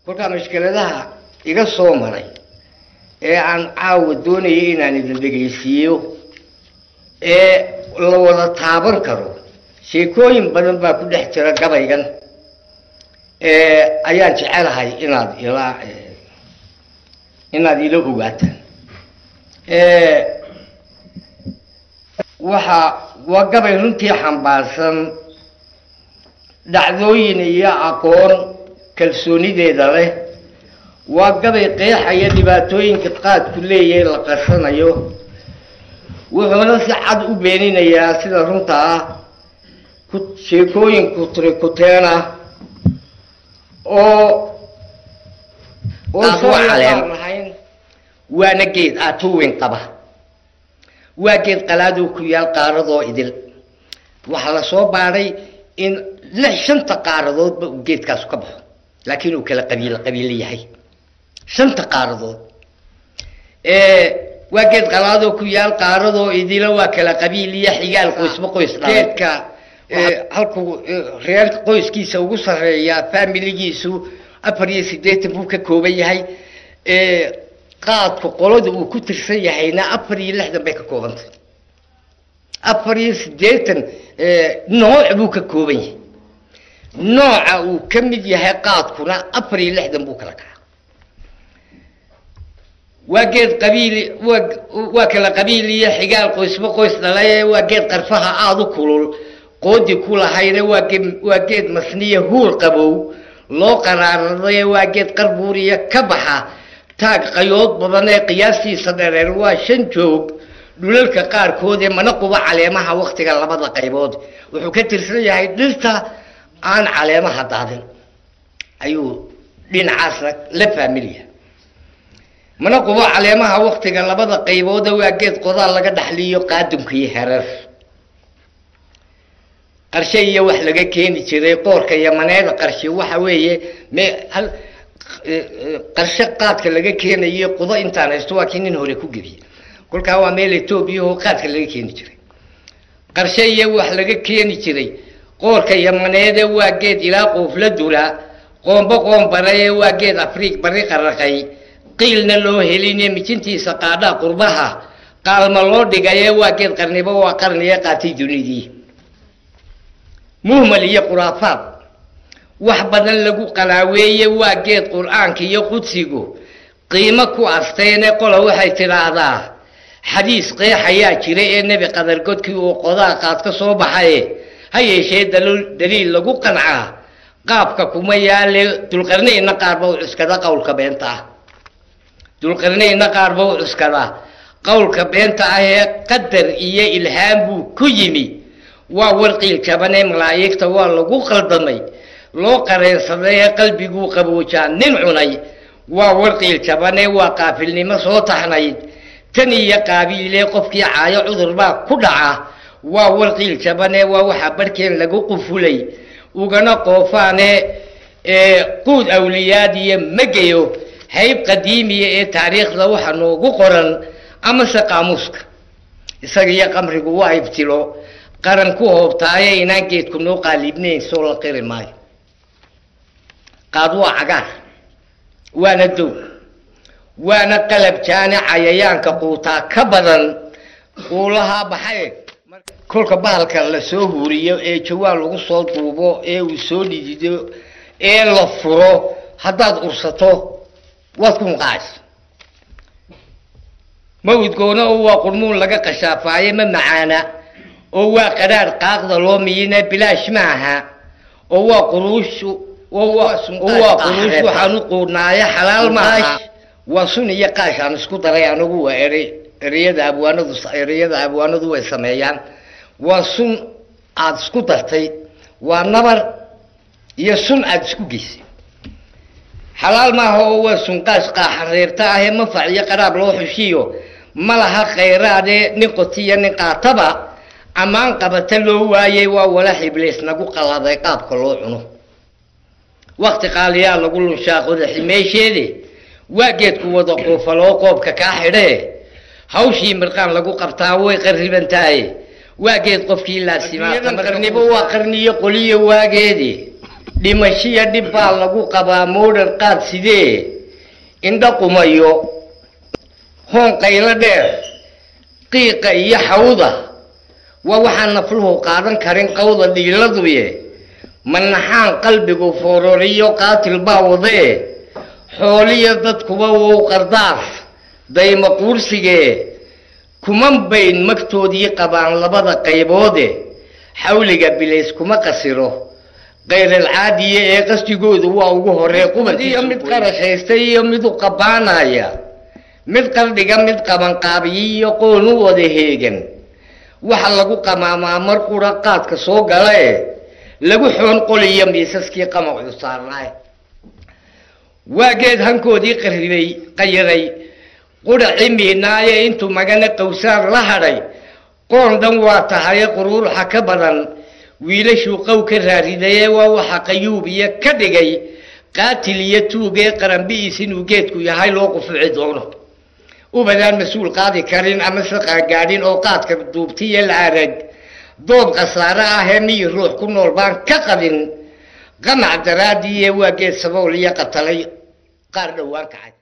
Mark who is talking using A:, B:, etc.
A: Kolkaa mashkeladaha iga soo maray ee aan caawa doonayay inaan idin dhegaysiiyo ee la wada taaban karo, sheekooyin badan baa ku dhex jira gabaygan, ayaan jecelahay inaad ila ogaataan. Waxa waa gabay runtii xambaarsan dhacdooyin iyo aqoon kalsoonideeda leh. Waa gabay qeexaya dhibaatooyinka qaadku leeyahay la qarsanayo, wuxuuna si cad u beeninayaa sida runta ah sheekooyin kutrikuteena oo oo caleen. Waana geed aatuweyn qaba, waa geed qalaaduu ku yaal qaaradoo idil. Waxaa lasoo baadhay in 6 shanta qaaradoodba uu geedkaasu ka baxo, laakiin uu kala qabiil qabiilo yahay shanta qaaradood. Waa geed qalaadoo ku yaal qaaradoo idila, waa kala qabiil iyo xigaal, qoysba qoys dhalay. Geedka halkuu reer qoyskiisa ugu sarreeyaa, familigiisu 84 buu ka kooban yahay. Qaadku qolada uu ku tirsan yahayna 64 bay ka koobantay. 84 nooc buu ka kooban yahay, nooca uu ka mid yahay qaadkuna 64 buu kala kacaa. Waa geed qabiil, waa kala qabiil iyo xigaal, qoysba qoys dhalay. Waa geed qarfaha aada u kulul qoodi ku lahayna, waa geed masniya huur qabow loo qaraaraday. Waa geed qarbuuriya ka baxa taag qayood badan ee qiyaastiisa dhereer waa 5 joog dhulalka qaarkood ee mana quba caleemaha waktiga labada qaybood. Wuxuu ka tirsan yahay dhirta aan caleemaha daadin ayuu dhinacaasna la faamilya, mana qubo caleemaha waktiga labada qayboode. Waa geed qodaal laga dhaxliyo qaadumkii herar qarshe iyo wax laga keeni jiray qoorka yamaneeda. Qarshe waxa weeye me hal qarshe qaadka laga keenayo qudo intaan haysto, waa kii nin hore ku gebiye. Kolkaa waa meel Etoobiyaho qaadka laga keeni jiray, qarshe iyo wax laga keeni jiray qoorka yamaneede. Waa geed ilaa qoofla dula qoombo qoonbaraye, waa geed Afriik bari qaraqay qiilna loo heline, mijintiisa qaadhaa qurbaha qaalma loo dhigaye. Waa geed qarnibo waa qarniye qaatay dunidii, muhmal iyo khuraafaad wax badan lagu qalaaweeye. Waa geed qur-aanka iyo qudsigu qiimo ku asteene, qola waxay tidhaahdaa xadiis qeexayaa jira ee nebi qadargodkii uu qodaa qaad ka soo baxaye. Ha yeeshee daliil lagu qancaa qaabka kuma yaale. Dulqarnayna qaarba u cuskada qowlka beenta ah, dulqarnayna qaarba u cuskada qowlka beenta ah ee qadar iyo ilhaam buu ku yimi. Waa warqiil jabanee malaa'igta waa lagu qaldamay loo qareensaday ee qalbiguu qaboojaa nin cunay. Waa warqiil jabanee waa qaafilnimo soo taxnayd tan iyo qaabiilee, qofkii caayo cudur baa ku dhaca. Waa warqiil jabanee waa waxaa barhkeen lagu qufulay ugana qoofaane quud awliyaad iyo mageyo hayb qadiimiya ee taariikhda waxa noogu qoran amase qaamuuska. Isaga iyo qamrigu waa ibtilo qaran ku hoobtaaye, inaan geedku noo qaalibnayn soo la qiri maayo. Qaad waa cagaar, waana dow, waana qalab jaane cayayaanka quutaa ka badan quulahaa baxay. Kolka bahalka lasoo huuriyo ee jawaan lagu soo duubo ee uu soo dhidido ee la furo, haddaad ursato waad ku muqaacaysa. Mawidgoona oo waa qurmuun laga qashaafaaye, ma macaana oo waa qadhaadh qaaqda loo miyina, bilaash maaha oo waa quruush, oo waa quruush waxaan u quudhnaaye, xalaal maaha. Waa sun iyo qaash aan isku daray anigu, waa erey ereyada abwaanadu, ereyada abwaanadu way sameeyaan. Waa sun aada isku dartay, waa nabar iyo sun aada isku geysay. Xalaal maaha oo waa sunqaash qaaxareerta ahee manfac iyo qaraab loo xushiyo ma laha khayraadee, nin qotiya nin qaataba ammaan qabata loo waayey. Waa walax ibliis nagu qaladay qaabka loo cuno, wakti qaaliyaa lagu lunshaa qodaxi meesheede. Waa geedku wada qoofaloo qoobka kaa xidhee, hawshii mirqaan lagu qabtaa way qarribantaaye. Waa geed qofkii laasimaa, qarnibo waa qarniyo qoliyo waageedi. Dhimashiya dhib baa lagu qabaa moodhan qaad sidee, indho qumayo hoon qaylo dheer, qiiqa iyo xawda waa waxaan nafluhu qaadan karin qawda dhiiladuye. Manaxaan qalbigu foororiyo qaatil baa wadee, xooliyo dadkuba wou qardaaf daymo quursigee. Kuman bayn magtoodii qabaan labada qayboode, xawliga bilays kuma qasiro kayralcaadiye ee qasdigoodu waa ugu horee qubadiyo. Mid qarashaystay iyo mid u qabaanaya, mid qardhiga, mid qabanqaabiyiyo qoon u wada heegan, waxa lagu qamaamaa mar qura qaadka soo galae, lagu xoon qoliyo miisaskii qamacu saarnaay. Waa geed hankoodii qarribay qayiray qudhaci miinaaye, intuu magana qowsaar la hadhay qoon dhan waa tahaye. Quruuruxa ka badan wiilashuu qow ka raaridaye, waa waxa qayuub iyo ka dhigay qaatil iyo tuugee. Qaranbi'iis inuu geedku yahay loo qufuci doono ubadaan mas-uul qaadi karin ama se qaangaadhin oo qaadka duubtiyo la arag doob khasaare ahee miyi ruux ku nool baan ka qabin qamac daraadiiye. Waa geed sabool iyo qatalay qaar dhowaan kacay.